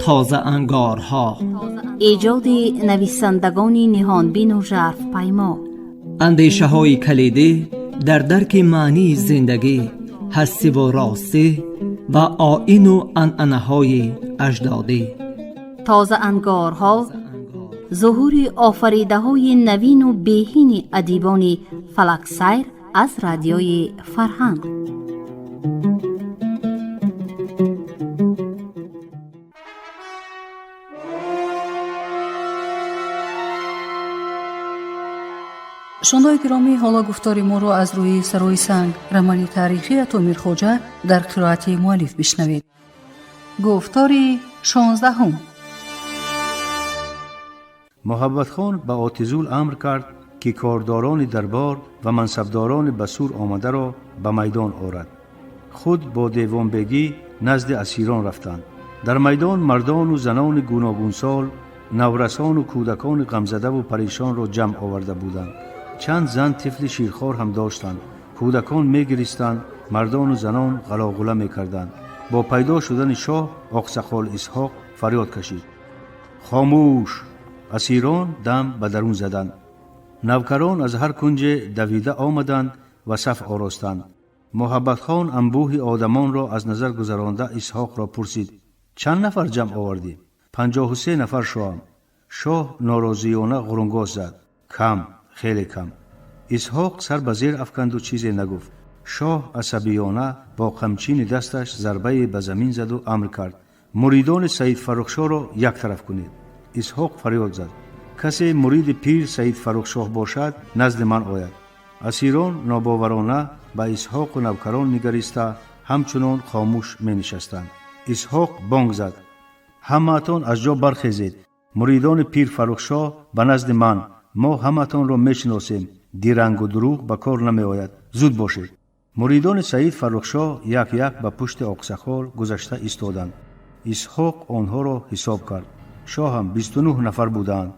Тозаангорҳо. Эҷоди нависандагони ниҳонбину жарфпаймо. Андешаҳои калидӣ дар дарки маънии зиндагӣ, ҳастиву ростӣ ва оину анъанаҳои аҷдодӣ. Тозаангорҳо зуҳури офаридаҳои навину беҳини адибони фалаксайр аз Радиои Фарҳанг. Шунавандагони гиромӣ, ҳоло гуфтори моро аз рӯи «Сарои санг», романи таърихии Ато Мирхоҷа дар қироати муаллиф бишнавед. Гуфтори 16-ум. Муҳаббатхон ба Отизул амр кард, ки кордорони дарбор ва мансабдорони ба сур омадаро ба майдон орад. Худ бо Девонбегӣ назди асирон рафтанд. Дар майдон мардону занони гуногунсол, наврасону кӯдакони ғамзадаву парешонро ҷамъ оварда буданд. Чанд зан тифли ширхор ҳам доштанд. Кӯдакон мегиристанд, мардону занон ғалоғула мекарданд. Бо пайдо шудани шоҳ Оқсақол Исҳоқ фарёд кашид: «Хомӯш!» Асирон дам ба дарун заданд. Навкарон аз ҳар кунҷе давида омаданд ва саф оростанд. Муҳаббатхон анбӯҳи одамонро аз назар гузаронда, Исҳоқро пурсид: «Чанд нафар ҷамъ овардӣ?» 53 нафар, шоҳам. Шоҳ норозиёна ғурунгоз зад: «Кам, хеле кам». Исҳоқ сар ба зер афканду чизе нагуфт. Шоҳ асабиёна бо қамчини дасташ зарбае ба замин заду амр кард: «Муридони Саид Фаррухшоҳро як тараф кунед». Исҳоқ фарёд зад: «Касе муриди пир Саид Фаррухшоҳ бошад, назди ман ояд». Асирон нобоварона ба Исҳоқу навкарон нигариста, ҳамчунон хомӯш менишастанд. Исҳоқ бонг зад: «Ҳамаатон аз ҷо бархезед! Муридони пир Фаррухшоҳ ба назди ман! Мо ҳамаатонро мешиносем, дирангу дурӯғ ба кор намеояд, зуд бошед». Муридони Саид Фаррухшоҳ як як ба пушти Оқсақол гузашта истоданд. Исҳоқ онҳоро ҳисоб кард: «Шоҳам, 29 нафар будаанд».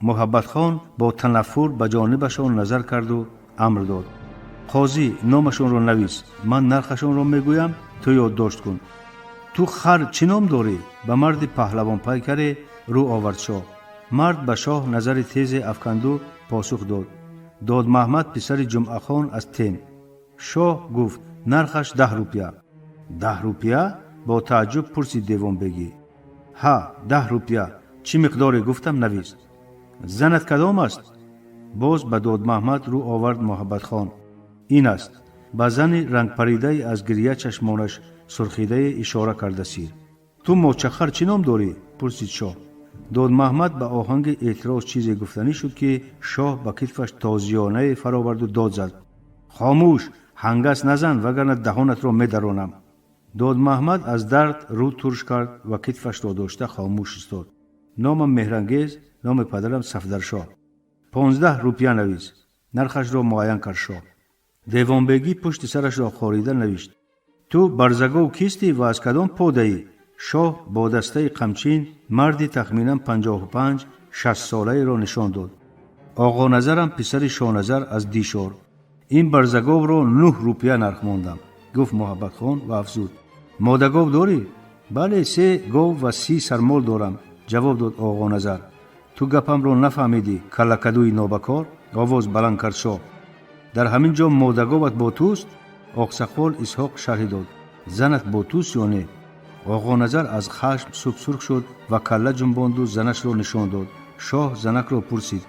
Муҳаббатхон бо танаффур ба ҷонибашон назар карду амр дод: «Қозӣ, номашонро навис, ман нархашонро мегӯям, ту ёддошт кун». «Ту, хар, чӣ ном дорӣ?» Ба марди паҳлавонпайкаре рӯ овард шоҳ. Мард ба шоҳ назари тезе афканду посух дод: «Додмаҳмад писари Ҷумъахон аз Тем». Шоҳ гуфт: «Нархаш 10 рупия». 10 рупия? Бо тааҷҷуб пурсид Девонбегӣ. «Ҳа, 10 рупия. Чӣ миқдоре гуфтам, навис». «Занат кадом аст?» Боз ба Додмаҳмад рӯ овард Муҳаббатхон. «Ин аст». Ба зани рангпаридае аз гирья чашмонаш сурхидае ишора карда сир. «Ту, мочахар, чӣ ном дорӣ?» пурсид шоҳ. Додмаҳмад ба оҳанги эътироз чизе гуфтанӣ шуд, ки шоҳ ба китфаш тозиёнае фароварду дод зад: «Хомӯш, ҳангас назан, вагарна даҳонатро медаронам». Додмаҳмад аз дард рӯ турш кард ва китфашро дошта хомӯш истод. «Номам Меҳрангез, номи падарам Сафдаршоҳ». 15 рупия навис, нархашро муайян кард шоҳ. Девонбегӣ пушти сарашро хорида навишт. «Ту, барзагов, кистӣ ва аз кадом подаӣ?» Шоҳ бо дастаи қамчин марди тахминан 55-60 солаеро нишон дод. «Оғоназарам, писари Шоназар аз Дишор. Ин барзаговро 9 рупия нарх мондам», гуфт Муҳаббатхон ва афзуд: «Модагов дорӣ?» «Бале, се гов ва 30 сармол дорам», ҷавоб дод Оғоназар. «Ту гапамро нафаҳмидӣ, каллакадӯи нобакор», овоз баланд кард шоҳ. «Дар ҳамин ҷо модаговат бо туст?» Оқсақол Исҳоқ шарҳи дод: «Занат бо туст ё не?» Оғоназар аз хашм субсурх шуд ва калла ҷунбонду занашро нишон дод. Шоҳ занакро пурсид: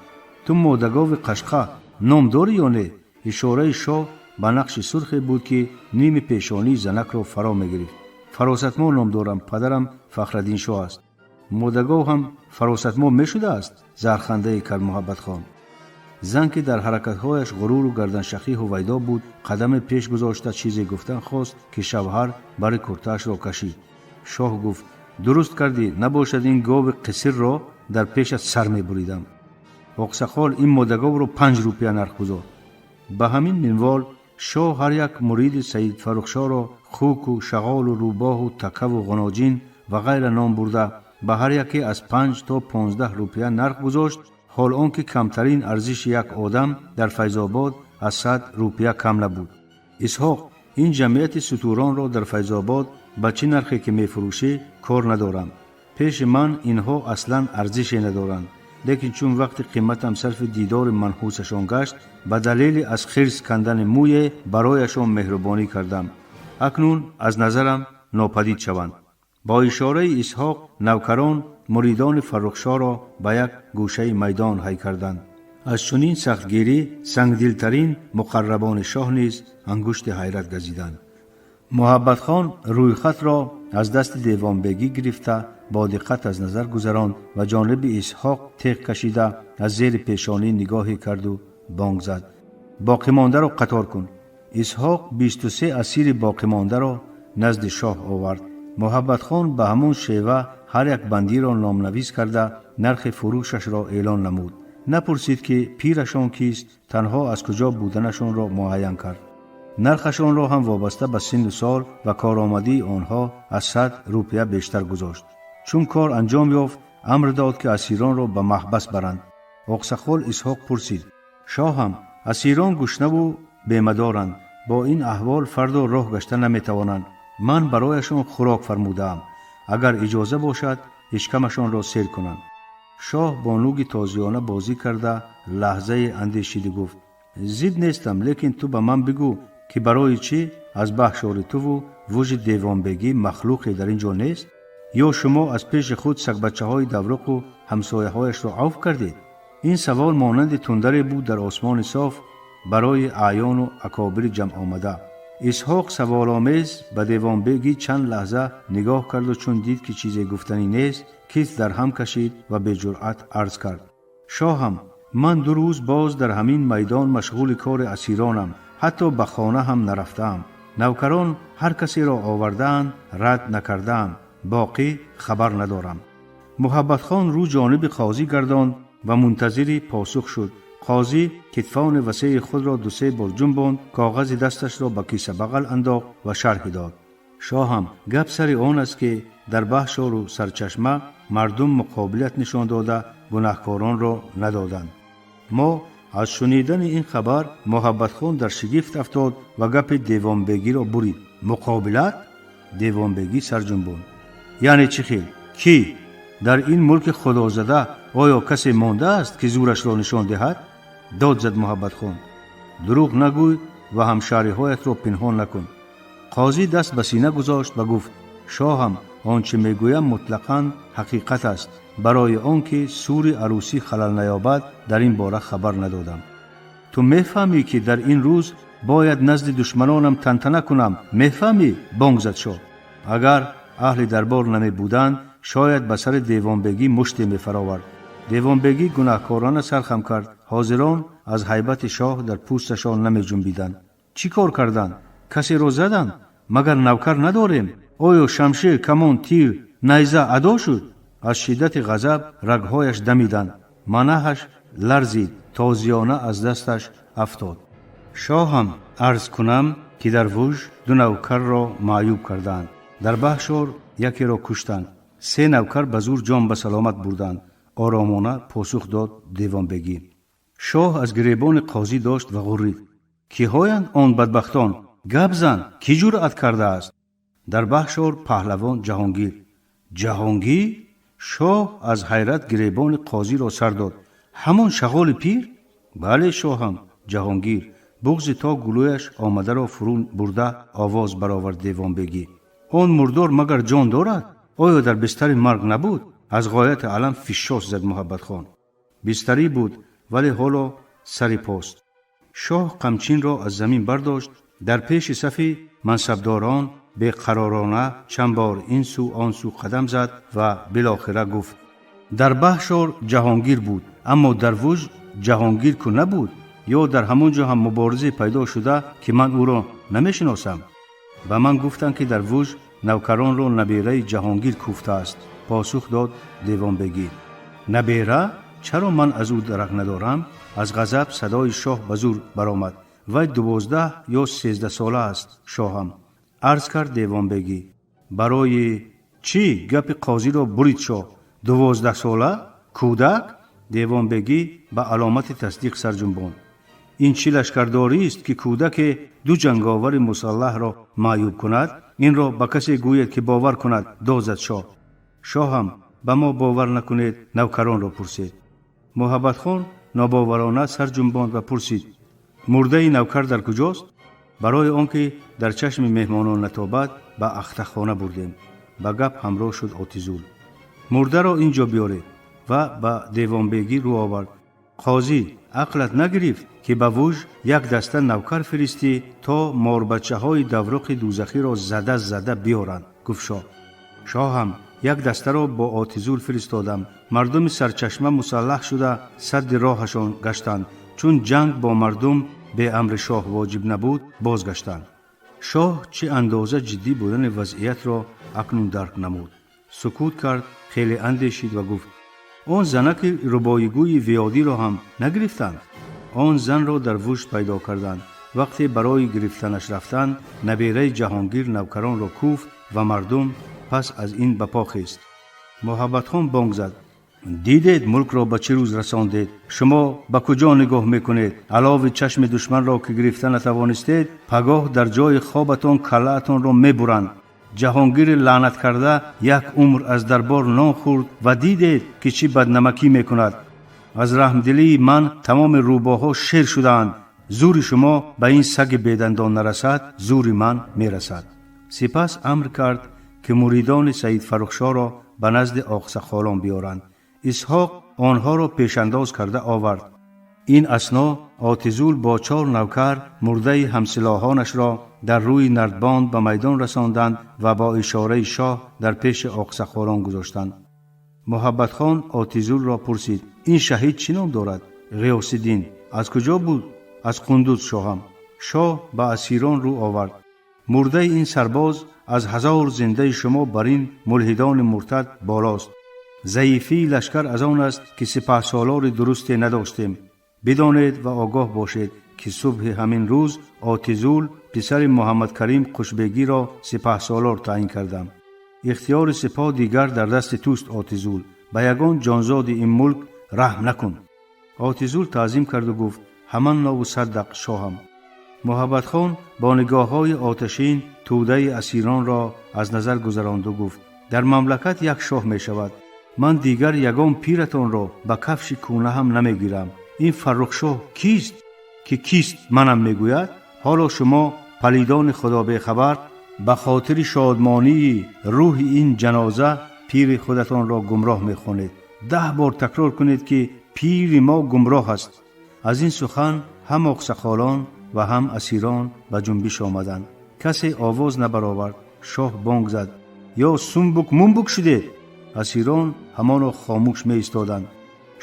«Ту, модагови қашқа, ном дорӣ ё не?» Ишораи шоҳ ба нақши сурхе буд, ки ними пешонии занакро фаро мегирифт. «Фаросатмо ном дорам, падарам Фахраддиншоҳ аст». «Модагов ҳам Фаросатмо мешудааст?» зархандае кард Муҳаббатхон. Зан, ки дар ҳаракатҳояш ғуруру гарданшахӣ ҳувайдо буд, қадаме пеш гузошта чизе гуфтан хост, ки шавҳар бари куртаашро кашид. Шоҳ гуфт: «Дуруст кардӣ, набошад ин гови қисирро дар пешат сар мебуридам». Оқсақол ин модаговро 5 рупия нарх гузошт. Ба ҳамин минвол шоҳ ҳар як муриди Саид Фаррухшоҳро хуку шағолу рӯбоҳу такаву ғуноҷин ва ғайра ном бурда, ба ҳар яке аз 5 то 15 рупия нарх гузошт, ҳол он ки камтарин арзиши як одам дар Файзобод аз 100 рупия кам набуд. «Исҳоқ, ин ҷамъияти сутуронро дар Файзобод ба чӣ нархе ки мефурӯшӣ, кор надорам. Пеши ман инҳо аслан арзише надоранд, лекин чун вақти қиматам сарфи дидори манҳусашон гашт, ба далели аз хирс кандани мӯе барояшон меҳрубонӣ кардам. Акнун аз назарам нопадид шаванд. Бо ишораи Исҳоқ навкарон муридони Фаррухшоҳро ба як гӯшаи майдон ҳай карданд. Аз чунин сахтгирӣ сангдилтарин муқаррабони шоҳ низ ангушти ҳайрат газиданд. Муҳаббатхон рӯйхатро аз дасти девонбегӣ гирифта, бо диққат аз назар гузаронд ва ҷониби Исҳоқ теғ кашида аз зери пешонӣ нигоҳе карду бонг зад: «Боқимондаро қатор кун!» Исҳоқ 23 асири боқимондаро назди шоҳ овард. Муҳаббатхон ба ҳамон шева ҳар як бандиро номнавис карда, нархи фурӯшашро эълон намуд. Напурсид, ки пирашон кист, танҳо аз куҷо буданашонро муайян кард. Нархашонро ҳам вобаста ба синну сол ва коромадии онҳо аз 100 рупия бештар гузошт. Чун кор анҷом ёфт, амр дод, ки асиронро ба маҳбас баранд. Оқсақол Исҳоқ пурсид: «Шоҳам, асирон гушнаву бемадоранд, бо ин аҳвол фардо роҳ гашта наметавонанд. Ман барояшон хӯрок фармудаам, агар иҷоза бошад, ишкамашонро сер кунанд». Шоҳ бо нуги тозиёна бозӣ карда, лаҳзае андешиду гуфт: «Зид нестам, лекин ту ба ман бигӯ, ки барои чӣ аз баҳшори туву вужи девонбегӣ махлуқе дар ин ҷо нест? Ё шумо аз пеши худ сагбачаҳои давруқу ҳамсояҳояшро авф кардед?» Ин савол монанди тундаре буд дар осмони соф барои аъёну акобири ҷамъомада. Исҳоқ саволомез ба девонбегӣ чанд лаҳза нигоҳ карду, чун дид, ки чизе гуфтанӣ нест, китф дар ҳам кашид ва беҷуръат арз кард: «Шоҳам, ман 2 рӯз боз дар ҳамин майдон машғули кори асиронам, ҳатто ба хона ҳам нарафтаам. Навкарон ҳар касеро овардаанд, рад накардаам, боқӣ хабар надорам». Муҳаббатхон рӯ ҷониби қозӣ гардонд ва мунтазири посух шуд. Қозӣ китфони васеи худро ду-се бор ҷунбонд, коғази дасташро ба кисабағал андохт ва шарҳи дод: «Шоҳам, гап сари он аст, ки дар баҳшору сарчашма мардум муқобилият нишон дода, гунаҳкоронро надоданд». Мо аз шунидани ин хабар Муҳаббатхон дар шигифт афтод ва гапи девонбегиро бурид: «Муқобилат?» Девонбегӣ сарҷунбонд: «Яъне чӣ хел? Кӣ? Дар ин мулки худозада оё касе мондааст, ки зӯрашро нишон диҳад?» Дод зад Муҳаббатхон: «Дурӯғ нагӯй ва ҳамшаҳриҳоятро пинҳон накун!» Қозӣ даст ба сина гузошт ва гуфт: «Шоҳам, он чӣ мегӯям, мутлақан ҳақиқат аст. Барои он ки сури арӯсӣ халал наёбад, дар ин бора хабар надодам. Ту мефаҳмӣ, ки дар ин рӯз бояд назди душманонам тантана кунам, мефаҳмӣ?» Бонг зад шоҳ. Агар аҳли дарбор намебуданд, шояд ба сари девонбегӣ муште мефаровард. Девонбегӣ гунаҳкорона сархам кард. Ҳозирон аз ҳайбати шоҳ дар пӯсташон намеҷунбиданд. Чӣ кор карданд? Касеро заданд? Магар навкар надорем? Оё шамшер, камон, тир, найза адо шуд? Аз шиддати ғазаб рагҳояш дамиданд, манаҳаш ларзид, тозиёна аз дасташ афтод. «Шоҳам, арз кунам, ки дар вуж 2 навкарро маъюб кардаанд, дар баҳшор якеро куштанд, 3 навкар ба зур ҷон ба саломат бурданд», оромона посух дод девонбегӣ. Шоҳ аз гиребони қозӣ дошт ва ғуррид: «Киҳоянд он бадбахтон? Гап зан, кӣ ҷуръат кардааст?» «Дар баҳшор паҳлавон Ҷаҳонгир». «Ҷаҳонгир?» Шоҳ аз ҳайрат гиребони қозиро сар дод. «Ҳамон шағоли пир?» «Бале, шоҳам, Ҷаҳонгир». Буғзи то гулӯяш омадаро фурӯ бурда овоз баровард девонбегӣ: «Он мурдор магар ҷон дорад? Оё дар бистари марг набуд?» Аз ғояти алам фишшос зад Муҳаббатхон. «Бистарӣ буд, вале ҳоло сари пост». Шоҳ қамчинро аз замин бардошт, дар пеши сафи мансабдорон беқаророна чанд бор ин сӯ он сӯ қадам зад ва билохира гуфт: «Дар баҳшор Ҷаҳонгир буд, аммо дар вуж Ҷаҳонгир ку набуд? Ё дар ҳамон ҷо ҳам муборизе пайдо шуда, ки ман ӯро намешиносам? Ба ман гуфтанд, ки дар вуж навкаронро набераи Ҷаҳонгир кӯфтааст», посух дод девонбегӣ. «Набера? Чаро ман аз ӯ дарак надорам?» Аз ғазаб садои шоҳ ба зур баромад. «Вай 12 ё 13 сола аст, шоҳам», арз кард девонбегӣ. «Барои чӣ?» Гапи қозиро бурид шоҳ. 12 сола? Кӯдак? Девонбегӣ ба аломати тасдиқ сарҷунбонд. «Ин чӣ лашкардорист, ки кӯдаке 2 ҷанговари мусаллаҳро маъюб кунад? Инро ба касе гӯяд, ки бовар кунад», дод зад шоҳ. «Шоҳам, Ба мо бовар накунед, навкаронро пурсед. Муҳаббатхон нобоварона сар ҷунбонд ва пурсид: мурдаи навкар дар куҷост? Барои он ки дар чашми меҳмонон натобад, ба ахтахона бурдем. Ба гап ҳамроҳ шуд Отизул. Мурдаро ин ҷо биёред. Ва ба девонбегӣ рӯ овард. Қозӣ, ақлат нагирифт, ки ба вуж як даста навкар фиристӣ, то морбачаҳои давруқи дӯзахиро зада зада биёранд, гуфт шоҳ. Шоҳам, як дастаро бо Отизул фиристодам. Мардуми сарчашма мусаллаҳ шуда садди роҳашон гаштанд. Чун ҷанг бо мардум беамри шоҳ воҷиб набуд, бозгаштанд. Шоҳ чӣ андоза ҷиддӣ будани вазъиятро акнун дарк намуд. Сукут кард, хеле андешид ва гуфт: он занаки рубоигӯи виёдиро ҳам нагирифтанд? Он занро дар вуж пайдо карданд. Вақте барои гирифтанаш рафтанд, набераи Ҷаҳонгир навкаронро куфт ва мардум пас аз ин ба по хест. Муҳаббатхон бонг зад: дидед мулкро ба чӣ рӯз расондед? Шумо ба куҷо нигоҳ мекунед? Алови чашми душманро ки гирифта натавонистед, пагоҳ дар ҷои хобатон каллаатонро мебуранд. Ҷаҳонгири лаънат карда як умр аз дарбор нон хӯрд ва дидед, ки чӣ баднамакӣ мекунад. Аз раҳмдилии ман тамоми рӯбоҳҳо шер шудаанд. Зури шумо ба ин саги бедандон нарасад, зури ман мерасад. Сипас амр кард, ки муридони Саид Фаррухшоҳро ба назди оқсақолон биёранд. Исҳоқ онҳоро пешандоз карда овард. Ин асно Отизул бо чор навкар мурдаи ҳамсилоҳонашро дар рӯи нардбон ба майдон расонданд ва бо ишораи шоҳ дар пеши оқсақолон гузоштанд. Муҳаббатхон Отизулро пурсид: ин шаҳид чӣ ном дорад? Ғиёсиддин. Аз куҷо буд? Аз Қундуз, шоҳам. Шоҳ ба асирон рӯ овард. Мурдаи ин сарбоз аз ҳазор зиндаи шумо бар ин мулҳидони муртад болост. Заифии лашкар аз он аст, ки сипаҳсолори дурусте надоштем. Бидонед ва огоҳ бошед, ки субҳи ҳамин рӯз Отизул писари Муҳаммадкарим Қушбегиро сипаҳсолор таъин кардам. Ихтиёри сипоҳ дигар дар дасти туст, Отизул. Ба ягон ҷонзоди ин мулк раҳм накун. Отизул таъзим карду гуфт: ҳаман нову саддақ, шоҳам. Муҳаббатхон бо нигоҳҳои оташин тӯдаи асиронро аз назар гузаронду гуфт: дар мамлакат як шоҳ мешавад. Ман дигар ягон пиратонро ба кафши кӯна ҳам намегирам. Ин Фаррухшоҳ кист, ки кист манам мегӯяд? Ҳоло шумо палидони худо бехабар ба хотири шодмонии рӯҳи ин ҷаноза пири худатонро гумроҳ мехонед. 10 бор такрор кунед, ки пири мо гумроҳ аст. Аз ин сухан ҳам оқсақолон ва ҳам асирон ба ҷунбиш омаданд. Касе овоз набаровард. Шоҳ бонг зад: ё сумбук мумбук шудед? Асирон ҳамоно хомӯш меистоданд.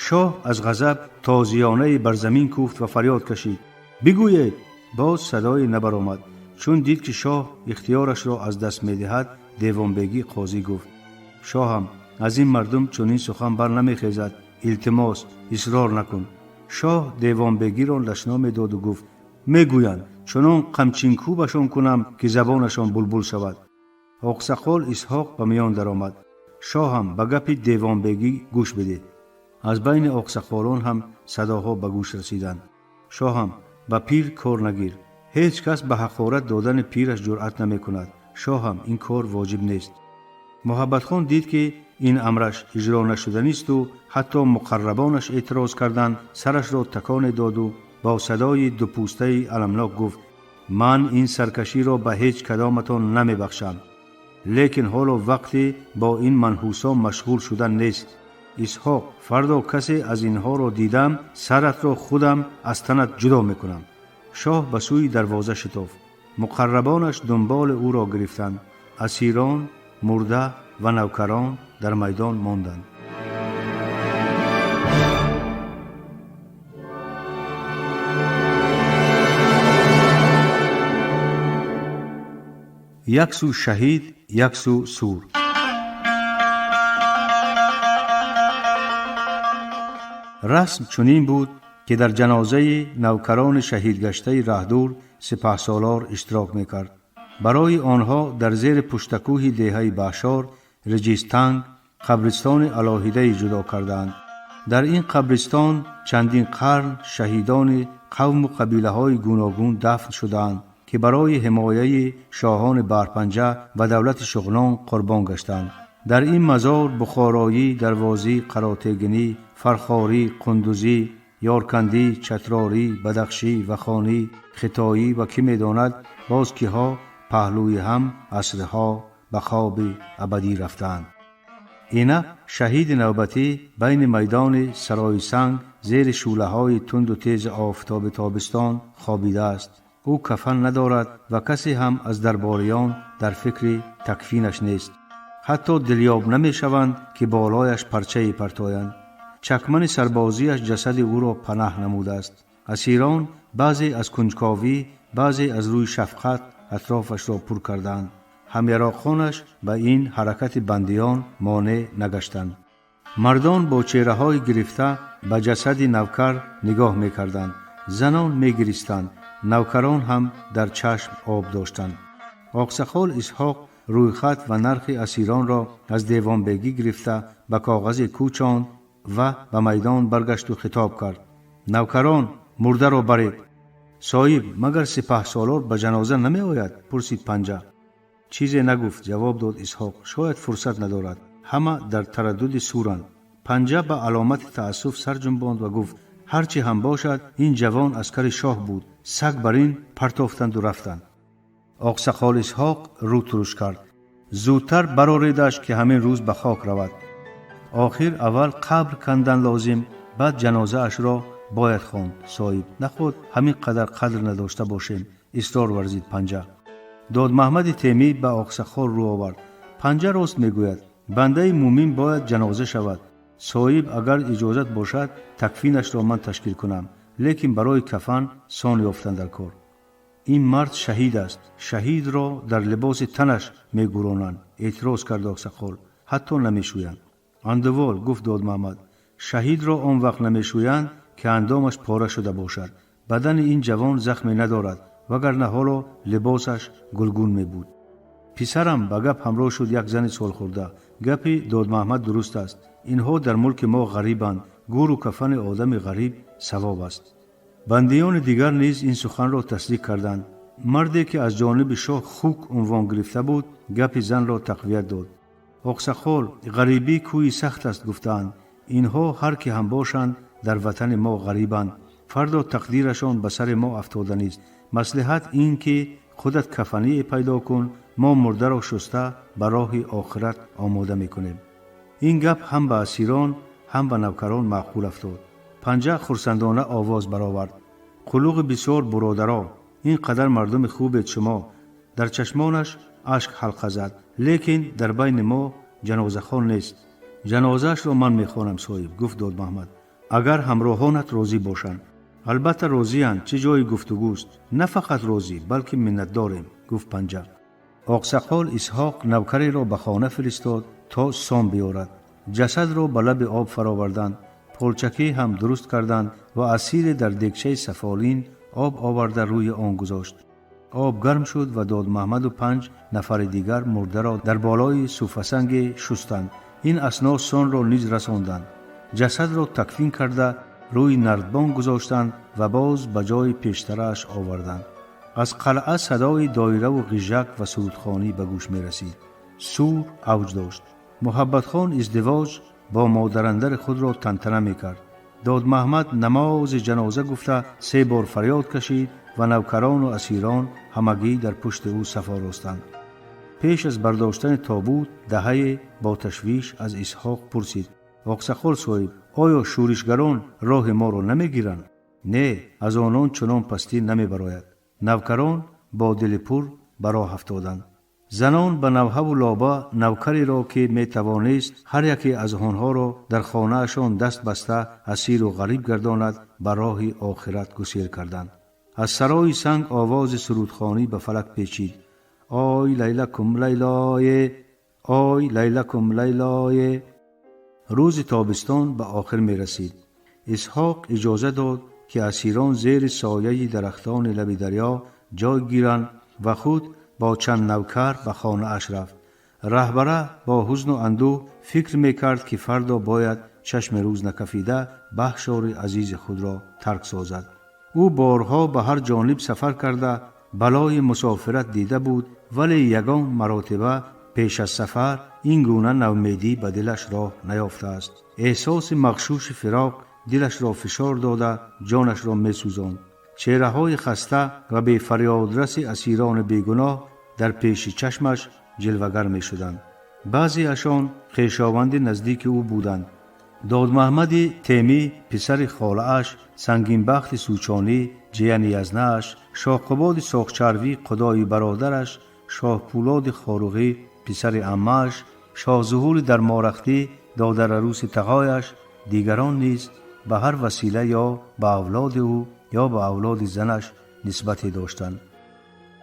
Шоҳ аз ғазаб тозиёнае бар замин кӯфт ва фарёд кашид: бигӯед! Боз садое набаромад. Чун дид, ки шоҳ ихтиёрашро аз даст медиҳад, девонбегӣ қозӣ гуфт: шоҳам, аз ин мардум чунин сухан бар намехезад. Илтимос, исрор накун. Шоҳ девонбегиро лашно медоду гуфт: мегӯянд, чунон қамчинкӯбашон кунам, ки забонашон булбул шавад. Оқсақол Исҳоқ ба миён даромад. Шоҳам, ба гапи девонбегӣ гӯш бидед. Аз байни оқсақолон ҳам садоҳо ба гӯш расиданд. Шоҳам, ба пир кор нагир. Ҳеҷ кас ба ҳақорат додани пираш ҷуръат намекунад. Шоҳам, ин кор воҷиб нест. Муҳаббатхон дид, ки ин амраш иҷро нашуданисту ҳатто муқаррабонаш эътироз карданд, сарашро таконе доду бо садои дупӯстаи аламнок гуфт: ман ин саркаширо ба ҳеҷ кадоматон намебахшам. Лекин ҳоло вақте бо ин манҳусо машғул шудан нест. Исҳоқ, фардо касе аз инҳоро дидам, саратро худам аз танат ҷудо мекунам. Шоҳ ба сӯи дарвоза шитофт. Муқаррабонаш дунболи ӯро гирифтанд. Асирон, мурда ва навкарон дар майдон монданд. Як сӯ шаҳид, як сӯ сур. Расм чунин буд, ки дар ҷанозаи навкарони шаҳидгаштаи раҳдур сипаҳсолор иштирок мекард. Барои онҳо дар зери пуштакӯҳи деҳаи Баҳшор Реҷистанг қабристони алоҳидае ҷудо кардаанд. Дар ин қабристон чандин қарн шаҳидони қавму қабилаҳои гуногун дафн шудаанд, ки барои ҳимояи шоҳони барпанҷа ва давлати шуғнон қурбон гаштанд. Дар ин мазор бухороӣ, дарвозӣ, қаротегинӣ, фархорӣ, қундузӣ, ёркандӣ, чатрорӣ, бадахшӣ, вахонӣ, хитоӣ ва кӣ медонад боз киҳо паҳлӯи ҳам асрҳо ба хоби абадӣ рафтаанд. Инак шаҳиди навбатӣ байни майдони Сарои Санг зери шӯълаҳои тунду тези офтоби тобистон хобидааст. Ӯ кафан надорад ва касе ҳам аз дарбориён дар фикри такфинаш нест. Ҳатто дилёб намешаванд, ки болояш парчае партоянд. Чакмани сарбозиаш ҷасади ӯро панаҳ намудааст. Асирон баъзе аз кунҷковӣ, баъзе аз рӯи шафқат атрофашро пур кардаанд. Ҳамяроқонаш ба ин ҳаракати бандиён монеъ нагаштанд. Мардон бо чеҳраҳои гирифта ба ҷасади навкар нигоҳ мекарданд. Занон мегиристанд, навкарон ҳам дар чашм об доштанд. Оқсақол Исҳоқ рӯйхат ва нархи асиронро аз девонбегӣ гирифта ба коғазе кӯчонд ва ба майдон баргашту хитоб кард: «Навкарон, мурдаро баред!» «Соҳиб, магар сипаҳсолор ба ҷаноза намеояд?» пурсид Панҷа. «Чизе нагуфт», ҷавоб дод Исҳоқ. «Шояд фурсат надорад. Ҳама дар тараддуди суранд». Панҷа ба аломати таассуф сар ҷунбонд ва гуфт: «Ҳар чӣ ҳам бошад, ин ҷавон аскари шоҳ буд. Саг бар ин партофтанду рафтанд». Оқсақол Исҳоқ рӯ туруш кард: «Зудтар бароредаш, ки ҳамин рӯз ба хок равад. Охир аввал қабр кандан лозим, баъд ҷанозаашро бояд хонд, соҳиб. Наход ҳамин қадар қадр надошта бошем», исрор варзид Панҷа. Додмаҳмади Темӣ ба Оқсақол рӯ овард: «Панҷа рост мегӯяд. Бандаи мӯмин бояд ҷаноза шавад. Соҳиб, агар иҷозат бошад, такфинашро ман ташкил кунам, лекин барои кафан сон ёфтан дар кор». «Ин мард шаҳид аст. Шаҳидро дар либоси танаш мегӯронанд», эътироз кард Оқсақол. «Ҳатто намешӯянд». «Андувол», гуфт Додмаҳмад, «шаҳидро он вақт намешӯянд, ки андомаш пора шуда бошад. Бадани ин ҷавон захме надорад, вагарна ҳоло либосаш гулгун мебуд». «Писарам», ба гап ҳамроҳ шуд як зани солхӯрда, «гапи Додмаҳмад дуруст аст. Инҳо дар мулки мо ғарибанд. Гӯру кафани одами ғариб савоб аст». Бандиёни дигар низ ин суханро тасдиқ карданд. Марде, ки аз ҷониби шоҳ Хук унвон гирифта буд, гапи занро тақвият дод: «Оқсақол, ғарибӣ кӯи сахт аст, гуфтаанд. Инҳо ҳар ки ҳам бошанд, дар ватани мо ғарибанд. Фардо тақдирашон ба сари мо афтоданист. Маслиҳат ин ки худат кафание пайдо кун, мо мурдаро шуста ба роҳи охират омода мекунем». Ин гап ҳам ба асирон, ҳам ба навкарон маъқул афтод. Панҷа хурсандона овоз баровард: «Қулуғи бисёр, буродаро! Ин қадар мардуми хубед шумо!» Дар чашмонаш ашк ҳалқа зад. «Лекин дар байни мо ҷанозахон нест». «Ҷанозаашро ман мехонам, соҳиб», гуфт Додмаҳмад, «агар ҳамроҳонат розӣ бошанд». «Албатта розианд, чӣ ҷои гуфтугӯст? На фақат розӣ, балки миннатдорем», гуфт Панҷа. Оқсақол Исҳоқ навкареро ба хона фиристод, то сон биёрад. Ҷасадро ба лаби об фароварданд, полчакӣ ҳам дуруст карданд ва асире дар дегчаи сафолин об оварда рӯи он гузошт. Об гарм шуд ва Додмаҳмаду панҷ нафари дигар мурдаро дар болои суфасанге шустанд. Ин асно сонро низ расонданд. Ҷасадро такфин карда, рӯи нардбон гузоштанд ва боз ба ҷои пештарааш оварданд. Аз қалъа садои доираву ғижак ва сурудхонӣ ба гӯш мерасид. Сур авҷ дошт. Муҳаббатхон издивоҷ бо модарандари худро тантана мекард. Додмаҳмад намози ҷаноза гуфта се бор фарёд кашид ва навкарону асирон ҳамагӣ дар пушти ӯ саф оростанд. Пеш аз бардоштани тобут даҳае бо ташвиш аз Исҳоқ пурсид: «Оқсақол соҳиб, оё шӯришгарон роҳи моро намегиранд?» «Не, аз онон чунон пастӣ намебарояд». Навкарон бо дили пур ба роҳ афтоданд. Занон ба навҳаву лоба навкареро, ки метавонист ҳар яке аз онҳоро дар хонаашон даст баста асиру ғариб гардонад, ба роҳи охират гусел карданд. Аз Сарои Санг овози сурудхонӣ ба фалак печид: «Ой лайлакум лайлое, ой лайлакум лайлое». Рӯзи тобистон ба охир мерасид. Исҳоқ иҷоза дод, ки асирон зери сояи дарахтони лаби дарё ҷой гиранд ва худ бо чанд навкар ба хонааш рафт. Раҳбара бо ҳузну андӯҳ фикр мекард, ки фардо бояд чашми рӯз накафида баҳшори азизи худро тарк созад. Ӯ борҳо ба ҳар ҷониб сафар карда, балои мусофират дида буд, вале ягон маротиба Пеш аз сафар ин гуна навмедӣ ба дилаш роҳ наёфтааст. Эҳсоси мағшуши фироқ дилашро фишор дода, ҷонашро месӯзонд. Чеҳраҳои хаста ва бефарёдраси асирони бегуноҳ дар пеши чашмаш ҷилвагар мешуданд. Баъзеашон хешованди наздики ӯ буданд. Додмаҳмади Темӣ, писари холааш, Сангинбахти Сӯчонӣ, ҷияни язнааш, Шоҳқубоди Соғчарвӣ, худои бародараш, Шоҳпӯлоди Хоруғӣ, писари аммааш, Шоҳзуҳури Дарморахтӣ, додараруси тағояш, дигарон низ ба ҳар васила ё ба авлоди ӯ, ё ба авлоди занаш нисбате доштанд.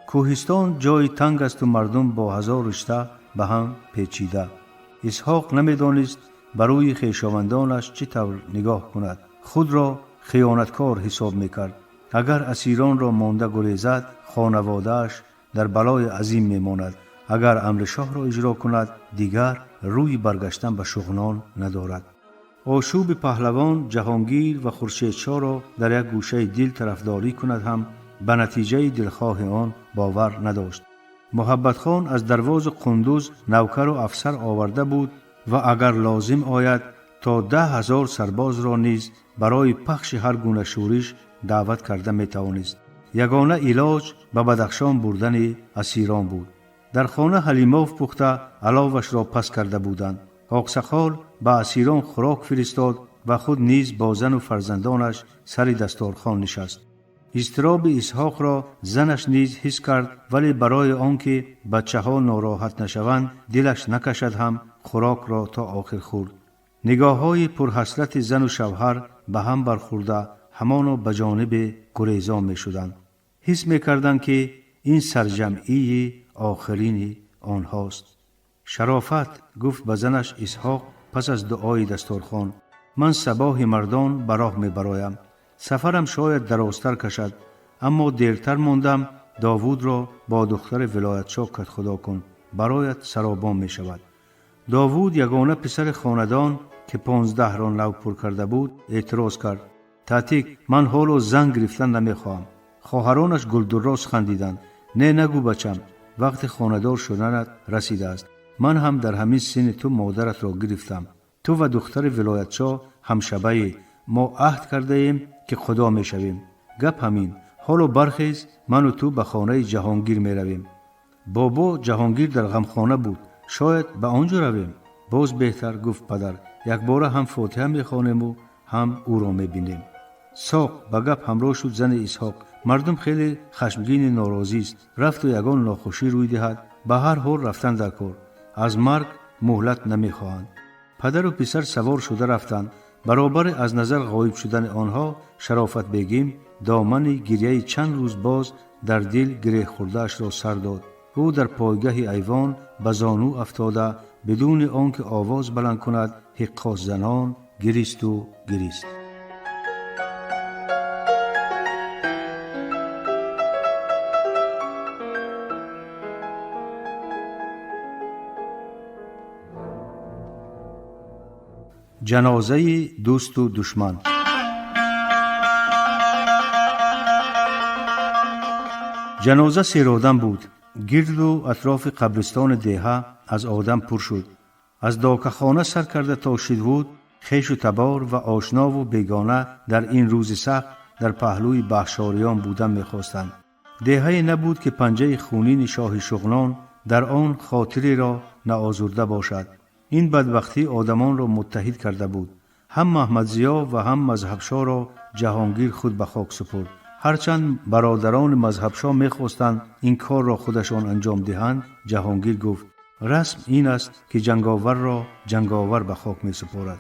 Кӯҳистон ҷои танг асту мардум бо ҳазор ришта ба ҳам печида. Исҳоқ намедонист, ба рӯи хешовандонаш чӣ тавр нигоҳ кунад. Худро хиёнаткор ҳисоб мекард. Агар асиронро монда гурезад, хонаводааш дар балои азим мемонад. Агар амри шоҳро иҷро кунад, дигар рӯи баргаштан ба Шуғнон надорад. Ошӯби паҳлавон Ҷаҳонгир ва Хуршедшоҳро дар як гӯшаи дил тарафдорӣ кунад ҳам, ба натиҷаи дилхоҳи он бовар надошт. Муҳаббатхон аз дарвозу Қундуз навкару афсар оварда буд ва агар лозим ояд, то 10 000 сарбозро низ барои пахши ҳар гуна шӯриш даъват карда метавонист. Ягона илоҷ ба Бадахшон бурдани асирон буд. Дар хона ҳалимов пухта, аловашро пас карда буданд. Оқсақол ба асирон хӯрок фиристод ва худ низ бо зану фарзандонаш сари дасторхон нишаст. Изтироби Исҳоқро занаш низ ҳис кард, вале барои он ки бачаҳо нороҳат нашаванд, дилаш накашад ҳам, хӯрокро то охир хӯрд. Нигоҳҳои пурҳасрати зану шавҳар ба ҳам бархӯрда, ҳамоно ба ҷониби гурезон мешуданд. Ҳис мекарданд, ки ин сарҷамъии охирини онҳост. Шарофат, гуфт ба занаш Исҳоқ пас аз дуои дасторхон, ман сабоҳи мардон ба роҳ мебароям. Сафарам шояд дарозтар кашад, аммо дертар мондам, Довудро бо духтари вилоятшоҳ катхудо кун, бароят саробон мешавад. Довуд, ягона писари хонадон, ки 15-ро нав пур карда буд, эътироз кард: татик, ман ҳоло зан гирифтан намехоҳам. Хоҳаронаш гулдурроз хандиданд. Не, нагӯ, бачам, вақти хонадор шуданат расидааст. Ман ҳам дар ҳамин синни ту модаратро гирифтам. Ту ва духтари вилоятшоҳ ҳамшабаӣ. Мо аҳд кардаем, ки худо мешавем. Гап ҳамин. Ҳоло бархез, ману ту ба хонаи Ҷаҳонгир меравем. Бобо, Ҷаҳонгир дар ғамхона буд, шояд ба он ҷо равем. Боз беҳтар, гуфт падар, якбора ҳам фотиҳа мехонему, ҳам ӯро мебинем. Соқ, ба гап ҳамроҳ шуд зани Исҳоқ, мардум хеле хашмгини норозист. Рафту ягон нохушӣ рӯй диҳад. Ба ҳар ҳол рафтан дар кор, аз марг муҳлат намехоҳанд. Падару писар савор шуда рафтанд. Баробари аз назар ғоиб шудани онҳо, Шарофатбегим домани гирьяи чанд рӯз боз дар дил гиреҳ хӯрдаашро сар дод. Ӯ дар пойгаҳи айвон ба зону афтода, бидуни он ки овоз баланд кунад, ҳиққосзанон гиристу гирист. Ҷанозаи дӯсту душман. Ҷаноза серодам буд. Гирду атрофи қабристони деҳа аз одам пур шуд. Аз докахона сар карда то Шидвуд хешу табор ва ошнову бегона дар ин рӯзи сахт дар паҳлӯи баҳшориён будан мехостанд. Деҳае набуд, ки панҷаи хунини шоҳи Шуғнон дар он хотиреро наозурда бошад. Ин бадбахтӣ одамонро муттаҳид карда буд. Ҳам Маҳмадзиё ва ҳам Мазҳабшоҳро Ҷаҳонгир худ ба хок супурд. Ҳарчанд бародарони Мазҳабшоҳ мехостанд ин корро худашон анҷом диҳанд, Ҷаҳонгир гуфт: расм ин аст, ки ҷанговарро ҷанговар ба хок месупорад.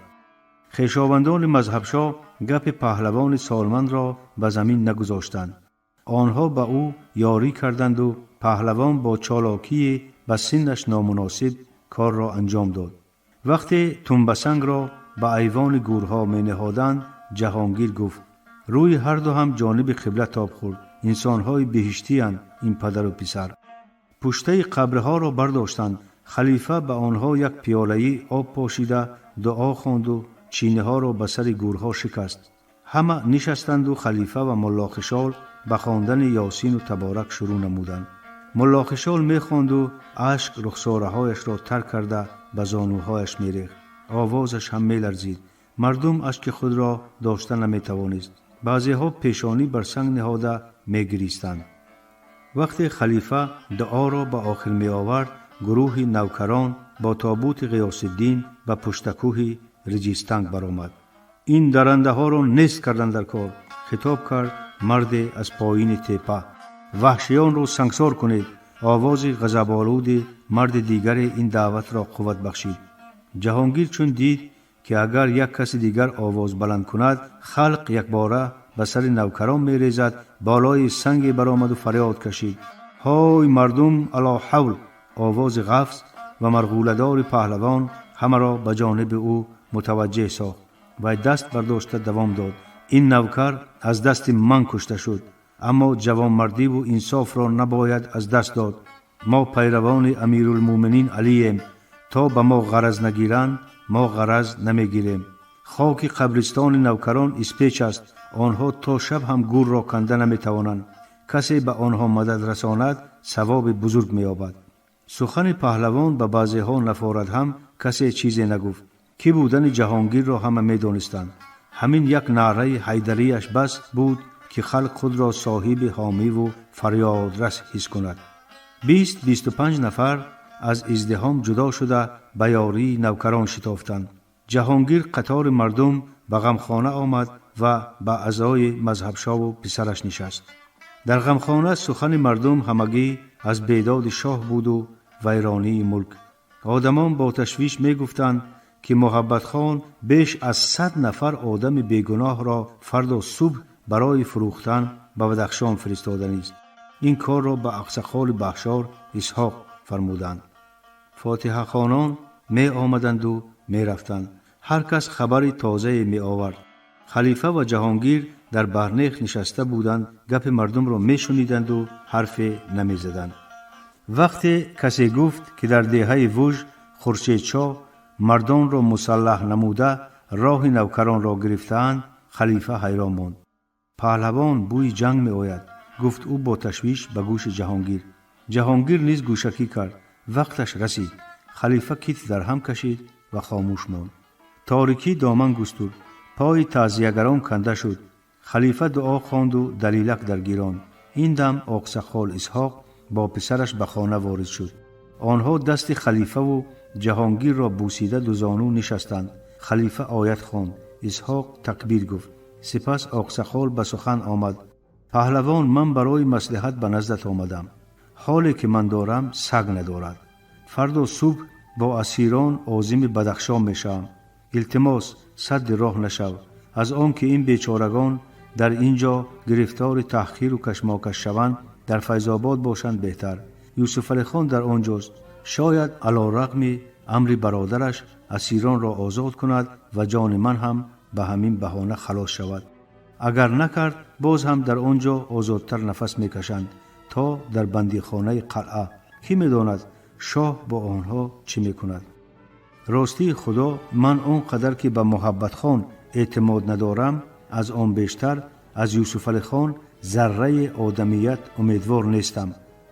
Хешовандони Мазҳабшоҳ гапи паҳлавони солмандро ба замин нагузоштанд. Онҳо ба ӯ ёрӣ карданду паҳлавон бо чолокие ба синнаш номуносиб корро анҷом дод. Вақте тумбасангро ба айвони гӯрҳо мениҳоданд, Ҷаҳонгир гуфт: рӯи ҳарду ҳам ҷониби қибла тоб хӯрд, инсонҳои биҳиштиянд ин падару писар. Пуштаи қабрҳоро бардоштанд. Халифа ба онҳо як пиёлаи об пошида, дуо хонду чиниҳоро ба сари гӯрҳо шикаст. Ҳама нишастанду халифа ва Муллохишол ба хондани Ёсину Таборак шурӯъ намуданд. Муллохишол мехонду ашк рухсораҳояшро тар карда ба зонуҳояш мерехт. Овозаш ҳам меларзид. Мардум ашки худро дошта наметавонист. Баъзеҳо пешонӣ бар санг ниҳода мегиристанд. Вақте халифа дуоро ба охир меовард, гурӯҳи навкарон бо тобути Ғиёсиддин ба пуштакӯҳи Риҷистанг баромад. Ин дарандаҳоро нест кардан дар кор, хитоб кард марде аз поини тепа. Ваҳшиёнро сангсор кунед. Овози ғазаболуди марди дигаре ин даъватро қувват бахшид. Ҷаҳонгир чун дид, ки агар як каси дигар овоз баланд кунад, халқ якбора ба сари навкарон мерезад, болои санге баромаду фарёд кашид: ҳой мардум, ало ҳавл! Овози ғафз ва марғӯладори паҳлавон ҳамаро ба ҷониби ӯ мутаваҷҷеҳ сохт. Вай даст бардошта давом дод: ин навкар аз дасти ман кушта шуд, аммо ҷавонмардиву инсофро набояд аз даст дод. Мо пайравони Амирулмӯъминин Алием. То ба мо ғараз нагиранд, мо ғараз намегирем. Хоки қабристони навкарон испеч аст. Онҳо то шаб ҳам гӯрро канда наметавонанд. Касе ба онҳо мадад расонад, савоби бузург меёбад. Сухани паҳлавон ба баъзеҳо нафорад ҳам, касе чизе нагуфт. Кӣ будани Ҷаҳонгирро ҳама медонистанд. Ҳамин як наъраи ҳайдарияш бас буд, ки халқ худро соҳиби ҳомиву фарёдрас ҳис кунад. 20-25 нафар аз издиҳом ҷудо шуда ба ёрии навкарон шитофтанд. Ҷаҳонгир қатори мардум ба ғамхона омад ва ба аъзои Мазҳабшову писараш нишаст. Дар ғамхона сухани мардум ҳамагӣ аз бедоди шоҳ буду вайронии мулк. Одамон бо ташвиш мегуфтанд, ки Муҳаббатхон беш аз 100 нафар одами бегуноҳро фардо субҳ барои фурӯхтан ба Бадахшон фиристоданист. Ин корро ба ақсақоли Баҳшор Исҳоқ фармуданд. Фотиҳахонон меомаданду мерафтанд. Ҳар кас хабари тозае меовард. Халифа ва Ҷаҳонгир дар барнех нишаста буданд, гапи мардумро мешуниданду ҳарфе намезаданд. Вақте касе гуфт, ки дар деҳаи Вуж Хуршедшоҳ мардонро мусаллаҳ намуда роҳи навкаронро гирифтаанд, халифа ҳайрон монд. Паҳлавон, бӯи ҷанг меояд, гуфт ӯ бо ташвиш ба гӯши Ҷаҳонгир. Ҷаҳонгир низ гӯшакӣ кард: вақташ расид. Халифа китф дар ҳам кашид ва хомӯш монд. Торикӣ доман густурд. Пои таъзиягарон канда шуд. Халифа дуо хонду далилак даргиронд. Ин дам оқсақол Исҳоқ бо писараш ба хона ворид шуд. Онҳо дасти халифаву Ҷаҳонгирро бусида дузону нишастанд. Халифа оят хонд, Исҳоқ такбир гуфт. Сипас оқсақол ба сухан омад: паҳлавон, ман барои маслиҳат ба наздат омадам. Ҳоле ки ман дорам, саг надорад. Фардо субҳ бо асирон озими Бадахшон мешавам. Илтимос, садди роҳ нашав. Аз он ки ин бечорагон дар ин ҷо гирифтори таҳқиру кашмокаш шаванд, дар Файзобод бошанд беҳтар. Юсуфалихон дар он ҷост. Шояд алорағми амри бародараш асиронро озод кунад ва ҷони ман ҳам ба ҳамин баҳона халос шавад. Агар накард, боз ҳам дар он ҷо озодтар нафас мекашанд, то дар бандихонаи қалъа. Кӣ медонад, шоҳ бо онҳо чӣ мекунад? Ростии Худо, ман он қадар ки ба Муҳаббатхон эътимод надорам, аз он бештар аз Юсуфалихон зарраи одамият умедвор нестам,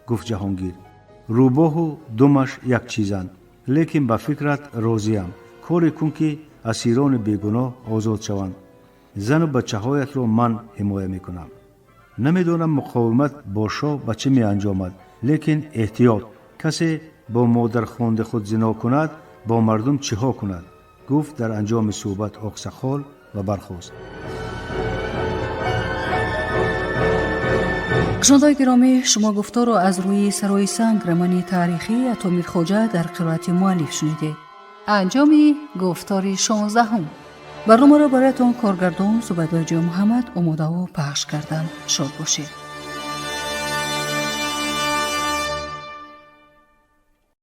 гуфт Ҷаҳонгир. Рӯбоҳу думаш як чизанд. Лекин ба фикрат розиям. Коре кун, ки асирони бегуноҳ озод шаванд. Зану бачаҳоятро ман ҳимоя мекунам. Намедонам, муқовимат бо шоҳ ба чӣ меанҷомад, лекин эҳтиёт. Касе бо модархонди худ зино кунад, бо мардум чиҳо кунад, гуфт дар анҷоми суҳбат оқсақол ва бархост. Шунавандаи гиромӣ, шумо гуфторро аз рӯи «Сарои санг» романи таърихии Атомир Хоҷа дар қироати муаллиф шунидед. Анҷоми гуфтори 16-ум. Барномаро бароятон коргардон Зубайдоҷо Муҳаммад омодаву пахш карданд. Шод бошед.